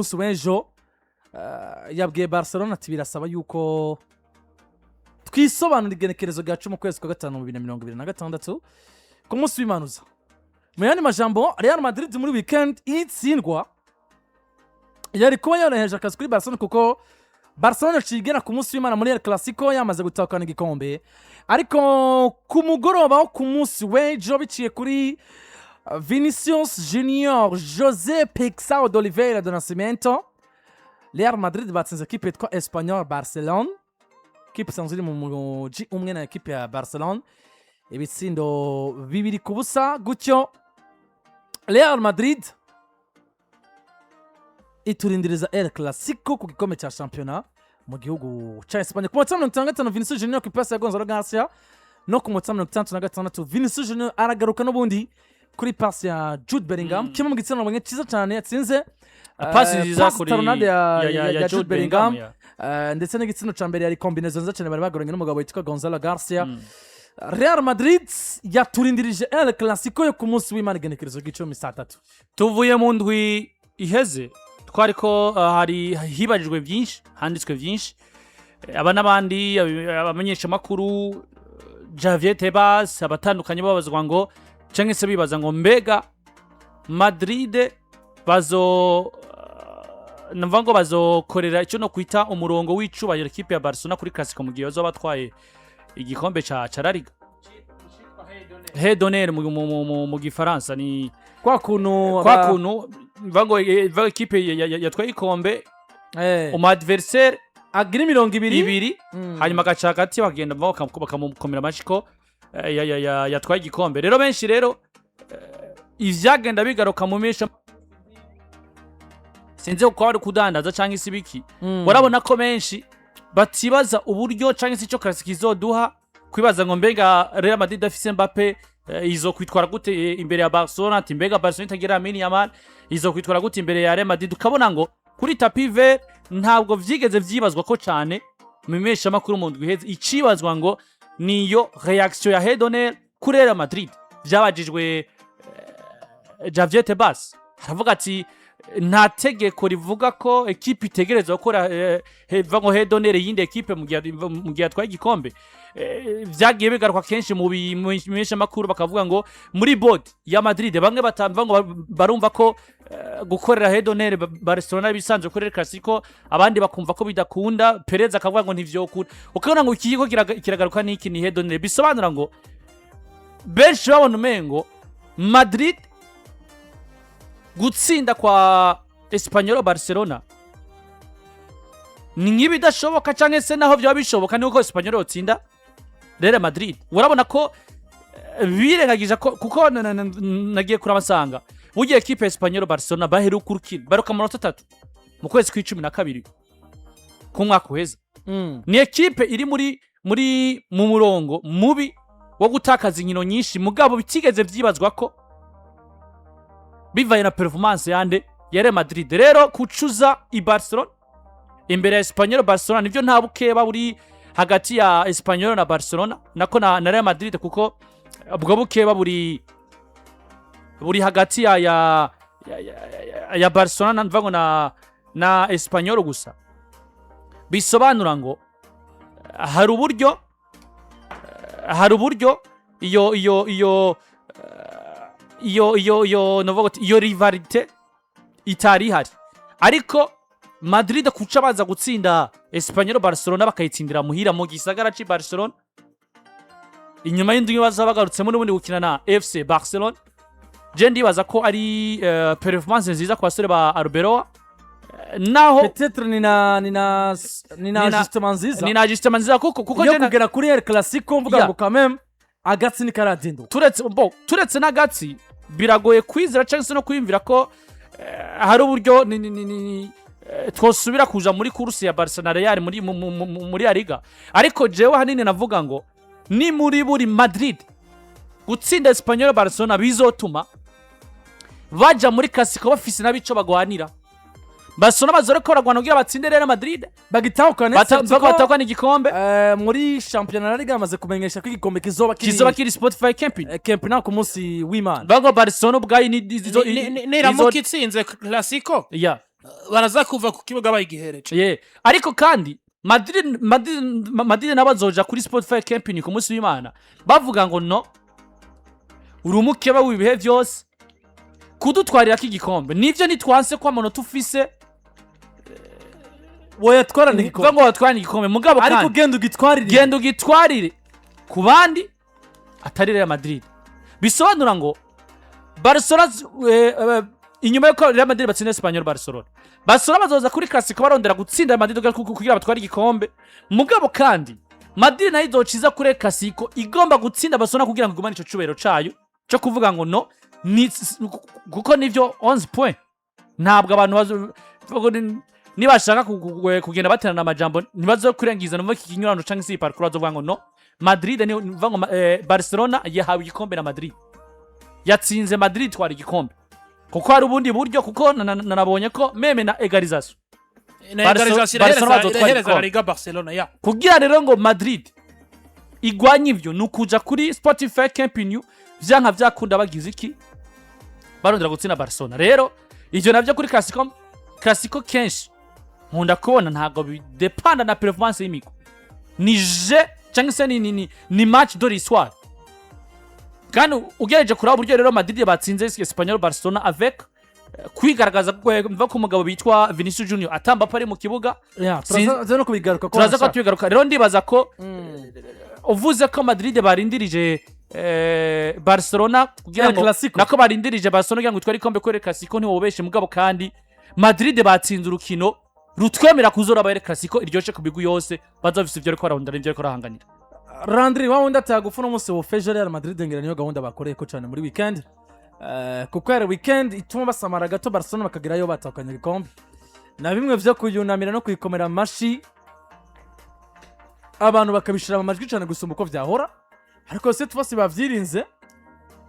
Munsi w'ejo yabwiye Barcelona ati: "Birasaba yuko twisobanura igenekerezo rya 10 mu kwezi kwa gatanu mu 2026, ku munsi w'imanuza." Mu yandi majambo, Real Madrid muri weekend itsindwa yari kuba yoroheje akazi kuri Barcelona, kuko Barcelona icigera ku munsi w'Imana muri El Clasico yamaze gutahukana igikombe. Ariko ku mugoroba wo ku munsi w'ejo, biciye kuri Vinicius Junior Jose Peixao de Oliveira do Nascimento, Real Madrid batsinze ekipe yitwa Espanyol Barcelone, ekipe isanzwe iri mu muji umwe na ekipe ya Barcelone, ibitsindo 2-0. Gutyo Real Madrid iturindiriza El Clasico ku gikombe cya shampiyona mu gihugu cya Espanye. Ku munota 55, Vinicius Junior ku ipasi ya Gonzalo Garcia, no ku munota 66, Vinicius Junior aragaruka n'ubundi kuri pasi ya Jude Bellingham. Kimwe mu gitsina nabonye cyiza cyane yatsinze, pasi nziza pasi kuri talonnade ya ya Jude Bellingham. Ya. Ndetse n'igitsina cya mbere yari combinaison nziza cyane bari bagoranye n'umugabo witwa Gonzalo Garcia. Real Madrid yaturindirije El Clasico yo ku munsi w'Imana, igenekerezo ry'icumi, saa 3. Tuvuye mu ndwi iheze twari ko hari hibajijwe byinshi, handitswe byinshi. Aba n'abandi abamenyeshamakuru, Javier Tebas, abatandukanye babazwa ngo cyangwa se bibaza ngo mbega Madrid bazo numva ngo bazokorera icyo no kwita umurongo w'icubahiro ekipe ya Barcelona kuri Clasico mu gihe bazoba batwaye igikombe ca La Liga. Haie d'honneur mu Gifaransa ni kwa kuntu kwa kuntu mva ngo mva ekipe yatwaye ikombe, umu adversaire agira imirongo ibiri. Ibiri. Hanyuma agaca hagati, bakagenda bakamukomera amashyi ko yatwaye igikombe. Rero benshi rero ivyagenda bigaruka mu mesha, sinzi ko ari kudandaza cyangwa se ibiki. Urabona ko benshi batibaza uburyo cyangwa se icyo Clasico izoduha, kwibaza ngo mbega Real Madrid afise Mbappe izo kwitwara gute imbere ya Barcelona, ati mbega Barcelona itagira Lamine Yamal izo kwitwara gute imbere ya Real Madrid? Ukabona ngo kuri tapis vert ntabwo vyigeze vyibazwa ko cyane mu makuru mu ndwi iheze. Icibazwa ngo niyo réaction ya haie d'honneur kuri Real Madrid. Vyabajijwe Javier Tebas, aravuga ati nta tegeko rivuga ko ekipe itegerezwa gukora ngo haie d'honneur yindi ekipe mu gihe atwaye igikombe. Vyagiye bigaruka kenshi mu makuru, bakavuga ngo muri board ya Madrid bamwe batamva ngo barumva ko gukorera haie d'honneur Barcelona bisanzwe kuri El Clasico, abandi bakumva ko bidakunda. Perez akavuga ngo ntivyokunda. Ukabona ngo ikiyiko kiragaruka niki, ni haie d'honneur. Bisobanura ngo benshi babona umengo Madrid gutsinda kwa Espanyol Barcelona ni nk'ibidashoboka, cyangwa se naho byaba bishoboka ni uko Espanyol yotsinda Real Madrid. Urabona ko birengagije ko kuko nagiye kurabasanga burya ekipe ya Espanyol Barcelona baheruka urukino baruka amanota 3 mu kwezi kw'12 k'umwaka uheze. Ni ekipe iri muri mu murongo mubi wo gutakaza inkino nyinshi, mugabo bitigeze vyibazwa ko bivaye na performance yande, ya Real Madrid. Rero kucuza i Barcelona imbere ya Espanyol Barcelona, nivyo nta bukeba buri hagati ya Espanyol na Barcelona, nako na Real Madrid, kuko ubwo bukeba buri hagati ya Barcelona na mvuga ngo na Espanyol gusa. Bisobanura ngo hari uburyo iyo novuga ati iyo rivalité itari ihari, ariko Madrid kuca baza gutsinda Espanyol Barcelona, bakayitsindira muhira mu gisagara c'i Barcelona, inyuma y'indwi baza bagarutsemo n'ubundi gukina na FC Barcelona, je ndibaza ko ari performance nziza ku basore ba Arbeloa. Naho Peut-être ni na ajustement nziza. Ni na ajustement nziza kuko yo je kugera kuri El Clasico mvuga ngo quand même agatsi nikaradinduka. Turetse bo turetse n'agatsi, biragoye kwizera cyangwa se no kwiyumvira ko hari uburyo ni twosubira kuja muri course ya Barca na Real muri La Liga. Ariko jewe hanini navuga ngo ni muri buri Madrid gutsinda Espanyol Barcelona bizotuma baja muri Clasico bafise nabico bagwanira. Barcelona bazore ko baragwana kugira batsinde Real Madrid bagitahukane. Batahukana igikombe. Muri shampiyona La Liga bamaze kumenyesha ko igikombe kizoba kiri kizoba kiri Spotify Camp Nou. Camp Nou ku munsi w'Imana. Bango Barcelona ubwayo ni Niramuka itsinze Clasico ya Baraza kuva ku kibuga bayigihereje. Ye, ariko kandi Madrid nabo bazoja kuri Spotify Camp Nou ku munsi w'Imana bavuga ngo no uri umukeba w'ibihe byose kudutwarirako igikombe, nivyo nitwanse ko amanota ufise. Woyatwarana kuvuga igikombe. Ngo watwarane igikombe, mugabo ariko kandi genda ugitwarire. Genda ugitwarire ku bandi atari Real Madrid. Bisobanura ngo Barcelona inyuma yuko Real Madrid batsinda Espanyol, Barcelona bazoza kuri Clasico barondera gutsinda Real Madrid kugira batware igikombe. Mugabo kandi Madrid nayo izociza kuri Clasico igomba gutsinda Barcelona kugira ngo igumane ico cubahiro cayo cyo kuvuga ngo no ni kuko nivyo 11 point. Ntabwo abantu nibashaka kugenda baterana amajambo ntibazokurengiza numva iki kinyurano canke se iyi parcours, bazovuga ngo no Madrid ni nuvuga ngo Barcelona yahawe igikombe na Madrid, yatsinze Madrid itwara igikombe, kuko hari ubundi buryo, kuko nanabonye ko même na égalisation Na Barcelona égalisation bazotwara irahereza La igikombe. Liga Barcelona ya. Kugira rero ngo Madrid igwanye ivyo ni ukuja kuri Spotify Camp Nou vyanka vyakunda bagize iki barondera gutsinda Barcelona. Rero ivyo navyo kuri Clasico, Clasico kenshi nkunda kubona ntabwo bidepanda na performance y'imigwi, ni je cyangwa se ni match de l'histoire. Kandi ugerageje kuraba uburyo rero Madrid batsinze Espanyol Barcelona avec kwigaragaza mva ko umugabo bitwa Vinicius Junior atamba ari mu kibuga. Ya, turaza no kubigaruka ko Turaza ko wanashaka. tubigaruka. Rero ndibaza ko uvuze ko Madrid barindirije Barcelona kugira El ngo Clasico. nako barindirije Barcelona kugira ngo itware ikombe kuri El Clasico, ntiwobeshe. Mugabo kandi Madrid batsinze urukino rutwemera kuzora El Clasico iryoshe ku migwi yose bazafise ivyo ariko bararondera n'ivyo ariko barahanganira. Landry, wa wundi atagufa uno munsi wofeje Real Madrid, ngira niyo gahunda bakoreye ko cyane muri weekend. Kuko yari weekend ituma basamara gato Barcelona bakagerayo batahukanye igikombe na bimwe vyo kuyunamira no kuyikomera amashi, abantu bakabishira mu majwi cyane gusumba uko vyahora, ariko se tubose bavyirinze.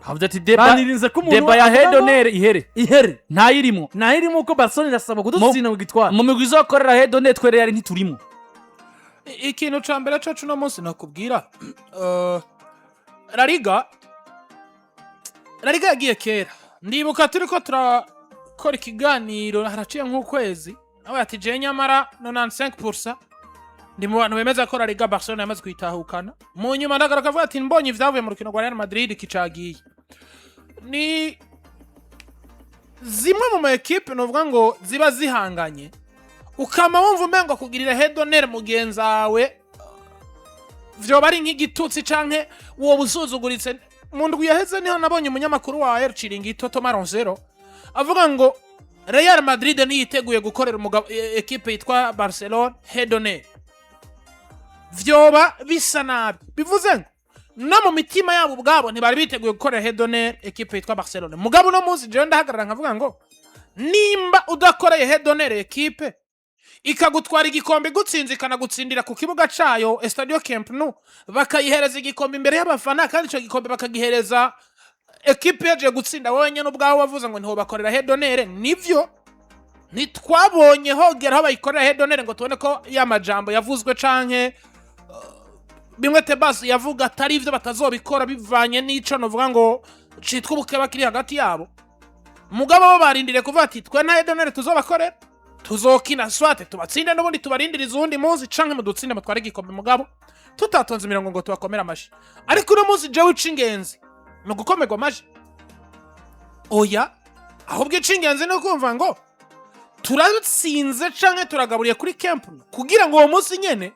Havuze ati débat Banirinze ko umuntu débat ya avuga ngo haie d'honneur ihere. Ihere. Ntayirimo. Ntayirimo, uko Barcelona irasaba kudutsinda ngo gitware. Mu migwi izokorera haie d'honneur twe Real ntiturimo. Ikintu ca mbere cacu uno munsi nakubwira, La Liga yagiye kera. Ndibuka turiko turakora ikiganiro haraciye nk'ukwezi, nawe ati je nyamara 95% ndi mu bantu bemeza ko La Liga Barcelona yamaze kuyitahukana. Mu nyuma ndagaruka avuga ati mbonye ivyavuye mu rukino rwa Real Madrid kicagiye. Ni zimwe mu ma ekipe novuga ngo ziba zihanganye, ukama wumva umengo kugirira haie d'honneur mugenzi wawe vyoba ari nk'igitutsi canke woba usuzuguritse. Mu ndwi yaheze niho nabonye umunyamakuru wa El Chiringuito Thomas Roncero avuga ngo Real Madrid niyiteguye gukorera umugabo ekipe yitwa Barcelona haie d'honneur, vyoba bisa nabi. Bivuze ngo no mu mitima yabo ubwabo ntibari biteguye gukorera haie d'honneur ekipe yitwa Barcelona. Mugabo uno munsi jewe ndahagarara nkavuga ngo nimba udakoreye haie d'honneur ekipe ikagutwara igikombe, igutsinze ikanagutsindira ku kibuga cayo Estadio Camp Nou, bakayihereza igikombe imbere y'abafana, kandi ico gikombe bakagihereza ekipe yaje gutsinda, wowe nyene ubwawe wavuze ngo ntiwobakorera haie d'honneur. Nivyo, ntitwabonye hogera aho bayikorera haie d'honneur ngo tubone ko ya majambo yavuzwe canke bimwe Tebas yavuga atari ivyo batazobikora bivanye n'ico novuga ngo citwa ubukeba kiri hagati yabo. Mugabo bo barindiriye kuvuga ati twe nta haie d'honneur tuzobakorera, tuzokina soit tubatsinde n'ubundi tubarindirize uwundi munsi, canke mudutsinde mutware igikombe, mugabo tutatonze imirongo ngo tubakomere amashi. Ariko uno munsi jewe ic'ingenzi ni ugukomerwa amashi? Oya, ahubwo ic'ingenzi ni ukumva ngo turatsinze canke turagaburiye kuri Camp Nou, kugira ngo uwo munsi nyene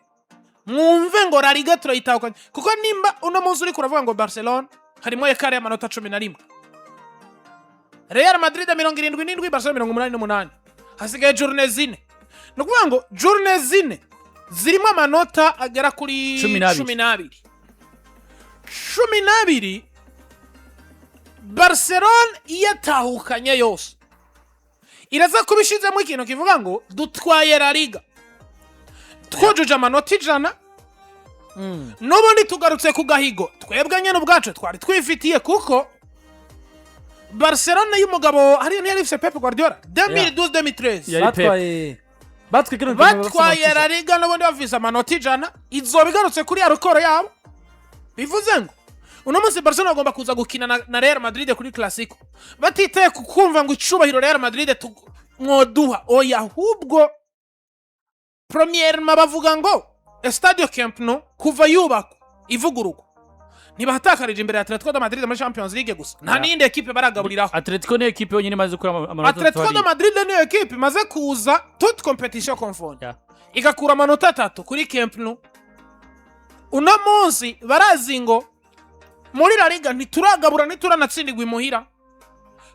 mwumve ngo La Liga turayitahukanye. Kuko nimba uno munsi uriko uravuga ngo Barcelona harimo écart y'amanota 11, Real Madrid 77, Barcelona 88, hasigaye journées 4, ni ukuvuga ngo journées 4 zirimo amanota agera kuri 12. 12, 12. Barcelona iyo atahukanye yose iraza kuba ishizemo ikintu kivuga ngo dutwaye La Liga twujuje amanota 100. N'ubundi tugarutse ku gahigo twebwe nyine ubwacu twari twifitiye, kuko Barcelona y'umugabo hariya ntiyari ifise Pep Guardiola 2012 2013? Yari Pep. Batwaye kino Batwaye La Liga n'ubundi bafise amanota 100. Izoba igarutse kuri ya record yabo. Bivuze ngo uno munsi Barcelona bagomba kuza gukina na Real Madrid kuri Clasico batitaye ku kumva ngo icubahiro Real Madrid Mwoduha oya. Ahubwo premièrement bavuga ngo Estadio Camp Nou kuva yubakwa, ivugururwa, ntibahatakarije imbere ya Atletico de Madrid muri Champions League gusa, nta n'iyindi ekipe baragaburiraho. Atletico niyo ekipe yonyine imaze gukura amanota Atletico atatu de hariya. Madrid niyo ekipe imaze kuza, toute compétition confondue, igakura amanota 3 kuri Camp Nou. Uno munsi barazi ngo muri La Liga ntituragabura, ntituranatsindirwa imuhira.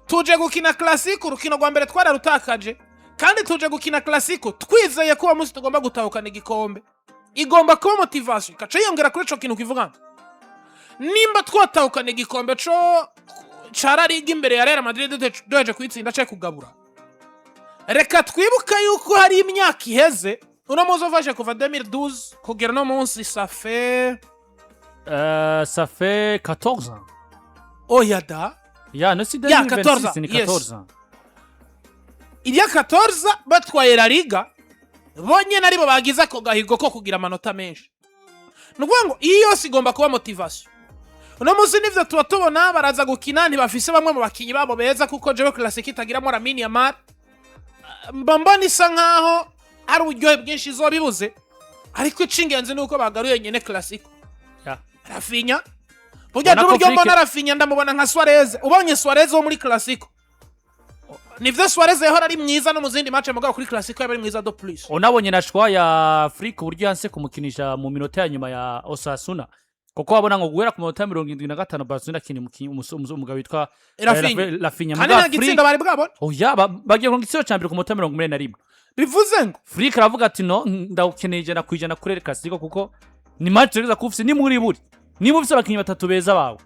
Tuje gukina Clasico, urukino rwa mbere twararutakaje, kandi tuje gukina Clasico twizeye ko uwo munsi tugomba gutahukana igikombe. Igomba kuba motivation ikaca yiyongera kuri ico kintu kivuga ngo nimba twatahukana igikombe co ca La Liga imbere ya Real Madrid duheje kuyitsinda ce kugabura, reka twibuke yuko hari imyaka iheze. Uno munsi ufashe kuva 2012 kugera uno munsi, ça fait Ça fait 14 ans. Oya da. Ya, no si Ya, 2026 14, ni yes. 14 ans. Irya 14 batwaye La Liga bonyene, aribo bagize ako gahigo ko kugira amanota menshi. Ni ukuvuga ngo iyi yose igomba kuba motivation. Uno munsi nivyo tuba tubona, baraza gukina ntibafise bamwe mu bakinyi babo beza, kuko jewe Clasico itagiramo Lamine Yamal mba mbona isa nkaho ari uburyohe bwinshi izoba ibuze, ariko ic'ingenzi ni uko bagaruye nyene Clasico. Raphinha burya Ubona ko uburyo Flick- mbona Raphinha, ndamubona nka Suarez. Ubonye Suarez wo muri Clasico, nivyo Suarez yahora ari mwiza no mu zindi match, mugabo kuri Clasico yaba ari mwiza de plus. Unabonye na choix ya Flick, uburyo yanse kumukinisha mu minota ya nyuma ya Osasuna, kuko wabona ngo guhera ku minota 75 Barcelona akina umukinyi umugabo witwa Raphinha. Raphinha. Kandi Mugabo nta gitsinda bari bwabona. Oya, bagiye ku gitsina ca mbere ku minota 41. Bivuze ngo Flick aravuga ati: "No, ndawukeneye 100% kuri El Clasico, kuko ni match utegereza kuba ufise nimuri buri niba ufise abakinyi batatu beza bawe,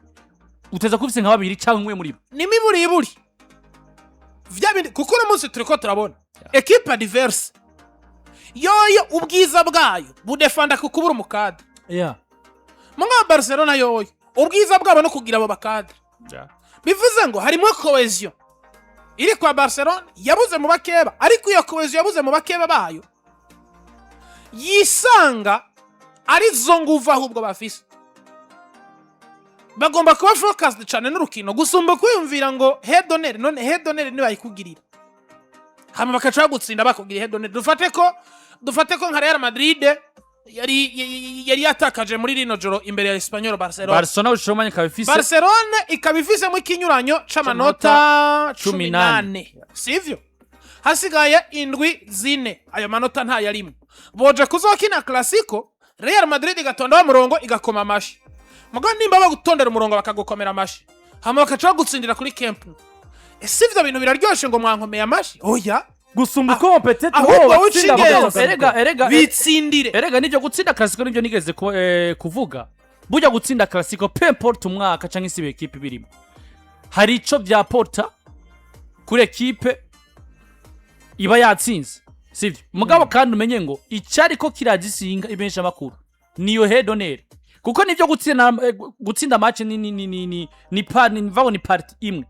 uteza kuba ufise nka babiri canke umwe muri bo." N'imiburiburi vya bindi, kuko uno munsi turiko turabona ekipe adverse yoyo ubwiza bwayo budefanda ku kubura umukadre. Mugabo Barcelona yoyo ubwiza bwabo no kugira abo bakadre. Bivuze ngo harimo cohésion iri kwa Barcelona yabuze mu bakeba, ariko iyo cohésion yabuze mu bakeba bayo yisanga ari zo nguvu ahubwo bafise. Bagomba kuba focused cyane n'urukino gusumba kwiyumvira ngo haie d'honneur. None haie d'honneur nibayikugirira hama bakaca bagutsinda, bakubwira haie d'honneur, dufate ko nka Real Madrid yari yatakaje muri rino joro imbere ya Espanyol Barcelona. Barcelona ushobora ikaba ifise Barcelona ikaba ifisemo ikinyuranyo c'amanota cumi cumi n'ane. n'ane, sivyo? Hasigaye indwi 4, ayo manota ntayarimwe. Boje kuzokina Clasico, Real Madrid igatonda wa murongo igakoma amashi. Mugabo nimba bagutondera umurongo bakagukomera amashi, hama bakaca bagutsindira kuri Camp Nou, ese ivyo bintu biraryoshe ngo mwankomeye amashi? Oya. Gusumba uko peut-être ahubwo bo batsinda w'icingenzi. bakagutsinda. Erega Bitsindire. Erega nibyo, gutsinda Clasico nibyo nigeze kuvuga. Burya gutsinda Clasico, peu importe umwaka cyangwa isi ekipe birimo, hari ico byaporta kuri ekipe iba yatsinze, sivyo? Mugabo kandi umenye ngo icyariko kiragisinga ibensha makuru niyo haie d'honneur, kuko nibyo gutsinda match ni ni partie imwe,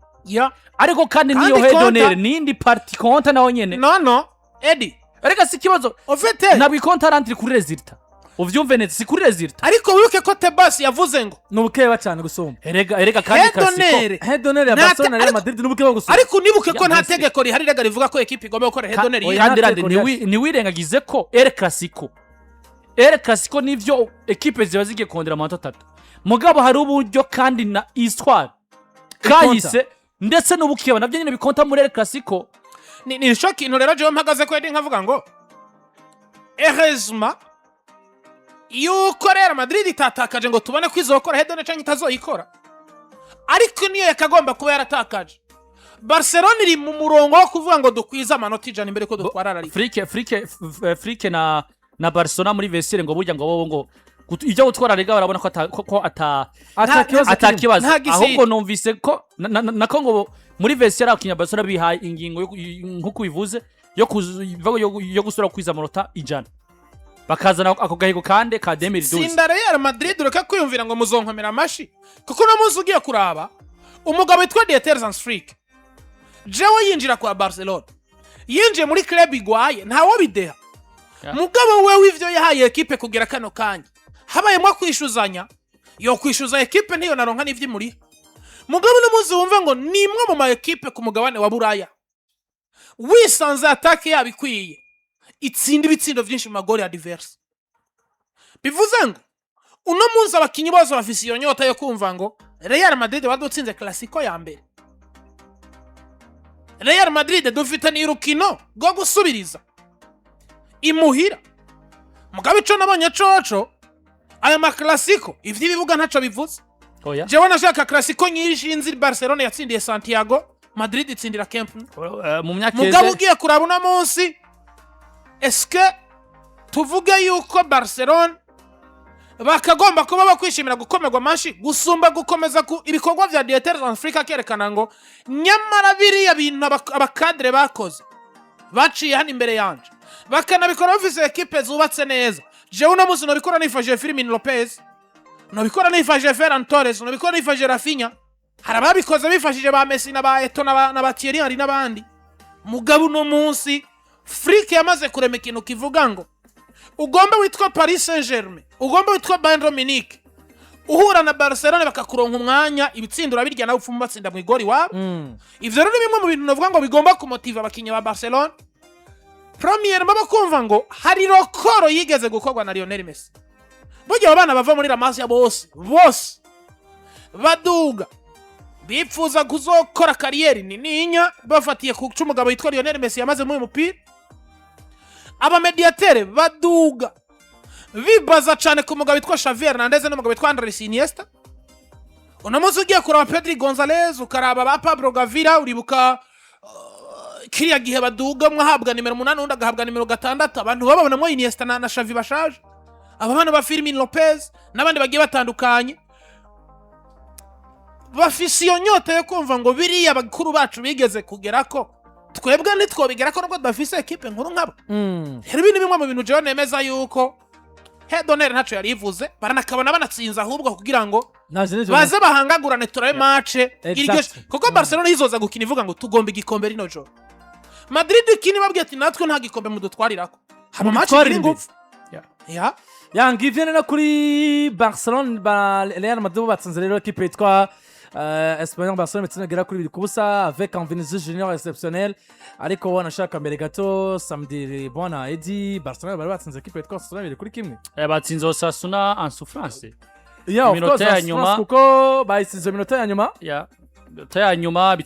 ariko kandi Kandi niyo konta- haie d'honneur nindi partie compte naho nyene. No, Edi. Erega si ikibazo. Ufite Ntabwo icompte arantiri kuri résultat, uvyumve neza, si kuri résultat. Ariko wibuke ko Tebas yavuze ngo Ni ubukeba cyane gusumba. Erega kandi Clasico haie d'honneur Haie d'honneur ya Barcelona na Real Madrid ni ubukeba gusumba. Ariko unibuke ko Ya, nta mbese- tegeko rihari rega rivuga ko ekipe igomba gukora haie d'honneur. Oya, Kandi nta rande tegeko rihari. ntiwirengagize ko El Clasico, El Clasico nivyo ekipe ziba zigiye kongera amanota 3, mugabo hari uburyo kandi na histoire kahise ndetse n'ubukeba nabyo nyine bicompta muri El Clasico. Ni ico kintu rero jewe mpagaze ko Edi nkavuga ngo heureusement yuko Real Madrid itatakaje ngo tubone ko izokora haie d'honneur canke itazoyikora, ariko niyo yakagomba kuba yaratakaje, Barcelona iri mu murongo wo kuvuga ngo dukwize amanota 100 imbere ko dutwara La Liga. Flick na Barcelona muri vestiaire ngo burya ngo bo ngo ibyo gutwara Liga barabona ko ata Ata kibazo ata kirimo. kibazo. Nta gisiri. Ahubwo numvise ko nako ngo muri vestiaire abakinnyi ba Barcelona bihaye ingingo nk'uko ubivuze yo gusubira kwiza amanota 100, bakazana ako gahigo kande ka 2012. Tsinda Real Madrid, ureke kwiyumvira ngo muzonkomera amashi, kuko uno munsi ugiye kuraba umugabo witwa Dieter Hans Flick, jewe yinjira kwa Barcelona, yinjiye muri club igwaye, ntawo bideha. Mugabo we w'ivyo yahaye ekipe kugera kano kanya, habayemo kwishuzanya, yo kwishuza ekipe ntiyo naronka n'ivyo imuriha. Mugabo uno munsi wumve ngo ni imwe mu ma ekipe ku mugabane wa Buraya. Wisanze attaque yabo ikwiye, itsinda ibitsindo byinshi mu magori adverse. Bivuze ngo uno munsi abakinyi bose bafise iyo nyota yo kumva ngo Real Madrid badutsinze Clasico ya mbere, Real Madrid dufitaniye urukino rwo gusubiriza imuhira. Mugabo ico nabonye coco, aya maclasico, ivy'ibibuga ntaco bivuze. Oya. Jewe nashaka Clasico nyinshi nzi Barcelona yatsindiye Santiago, Madrid itsindira Camp Nou. Mu myaka Mugabo iheze ugiye kuraba uno munsi, eske tuvuge yuko Barcelona bakagomba kuba bakwishimira gukomerwa amashi gusumba gukomeza ku ibikorwa vya Dieter Afrika, kerekana ngo nyamara biriya bintu abacadre bakoze baciye hano imbere yanje, bakanabikora bafise ekipe zubatse neza? Jewe uno munsi nobikora nifashije Fermin Lopez, nobikora nifashije Ferran Torres, nobikora nifashije Raphinha. Hari ababikoze bifashije ba Messi na ba Eto'o na ba Thierry Henry n'abandi. Mugabo uno munsi Flick yamaze kurema ikintu kivuga ngo ugomba witwa Paris Saint Germain, ugomba witwa Bayern Munich, uhura na Barcelona bakakuronka umwanya, ibitsindo urabirya nawe upfuma batsinda mu igori iwabo. Ivyo rero ni bimwe mu bintu navuga ngo bigomba kumotiva abakinnyi ba Barcelona. Premièrement, bakumva ngo hari record yigeze gukorwa na Lionel Messi. Burya abo bana bava muri La Masia bose bose baduga bipfuza kuzokora carrière nininya bafatiye ku c'umugabo witwa Lionel Messi yamaze muri uyu mupira. Abamediatere baduga bibaza cyane ku mugabo witwa Xavi Hernandez n'umugabo witwa Andres Iniesta. Uno munsi ugiye kuraba Pedri Gonzalez, ukaraba ba Pablo Gavira, uribuka kiriya gihe baduga, umwe ahabwa nimero 8, undi agahabwa nimero 6, abantu bababonamo Iniesta na Xavi bashaje, aba bana ba Fermin Lopez n'abandi bagiye batandukanye bafise iyo nyota yo kumva ngo biriya bakuru bacu bigeze kugera ko twebwe ntitwobigera ko, nubwo tudafise ekipe nkuru nkabo. Rero ibi ni bimwe mu bintu jewe nemeza yuko hedonere ntaco yari ivuze, baranakabona banatsinze ahubwo kugira ngo Naje nivyo. baze bahangagurane, turabe match iryoshye, kuko Barcelona izoza gukina ivuga ngo tugomba igikombe rino joro. Madrid ikina ibabwiye ati natwe nta gikombe mudutwarirako, hama match Mudutwarire igira imbere. ingufu. Ya. Ya, ngivyo rero kuri Barcelona ba Real Madrid, batsinze rero ekipe yitwa Espanyol Barcelona imitsino igera kuri 2-0 avec un Vinicius Junior exceptionnel. Ariko wanashaka mbere gato, samedi, bwana Edi, Barcelona bari batsinze ekipe yitwa Osasuna 2-1. Batsinze Osasuna en souffrance. Yeah, of Iminota course, ya nyuma. kuko bayitsinze iminota ya nyuma. Ya, iminota ya nyuma.